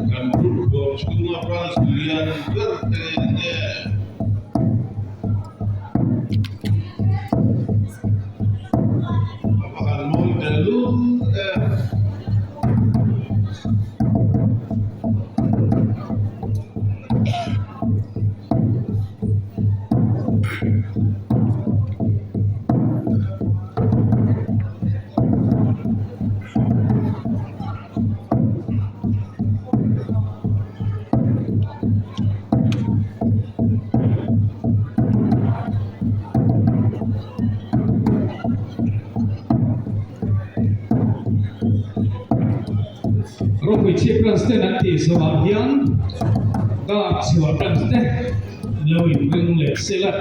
Kan group huam chhunga branch lian ber te nge? A va han mawi tehlul em! Ropui chhip branch ten an tih zawhah hian dar chhuah branch te lo inring leh sela.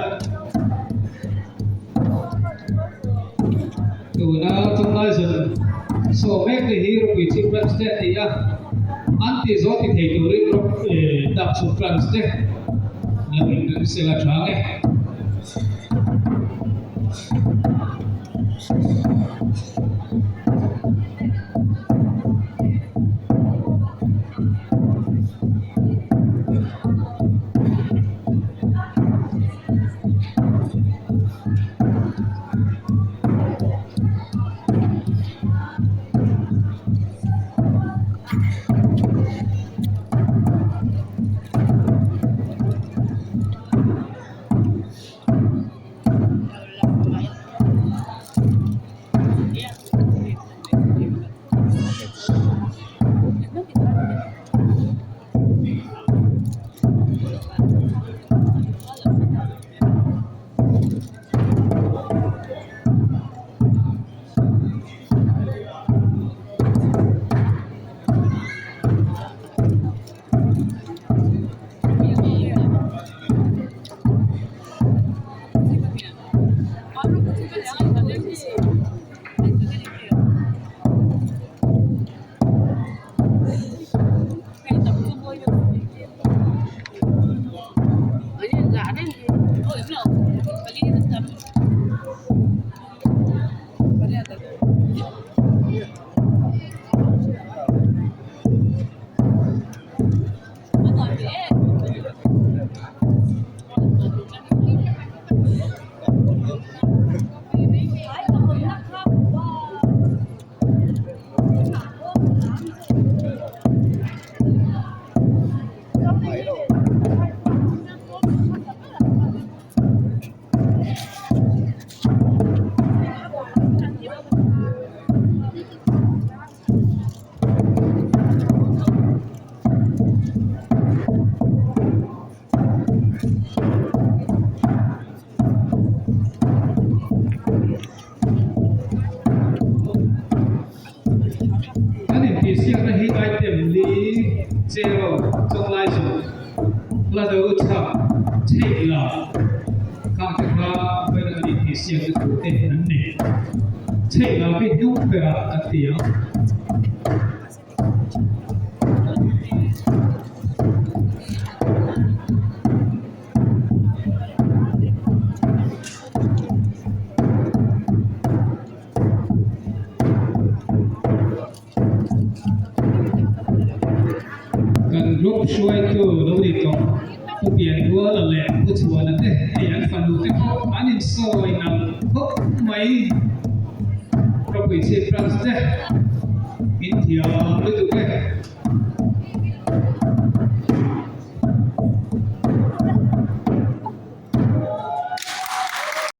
Tuna chawlai zan saw mek te hi ropui chhip branch te a ni a, an tih zawh ti thei turin dak chhuk branch te lo inring sela tha ang e. Kan intihsiakna hi item li zero chawnglai zawh la do chhak chheih la khang te kha vawiin an intihsiakna tur te an nei. Chheih la hi hnung berah kan ti ang. Kan group hruaitu lo ni tawh Pu Pianruala leh Pu Chhuana te hei an fanu te pawh an insawi nalh khawp mai. Ropui Chhip Branch te in thiam lutuk e.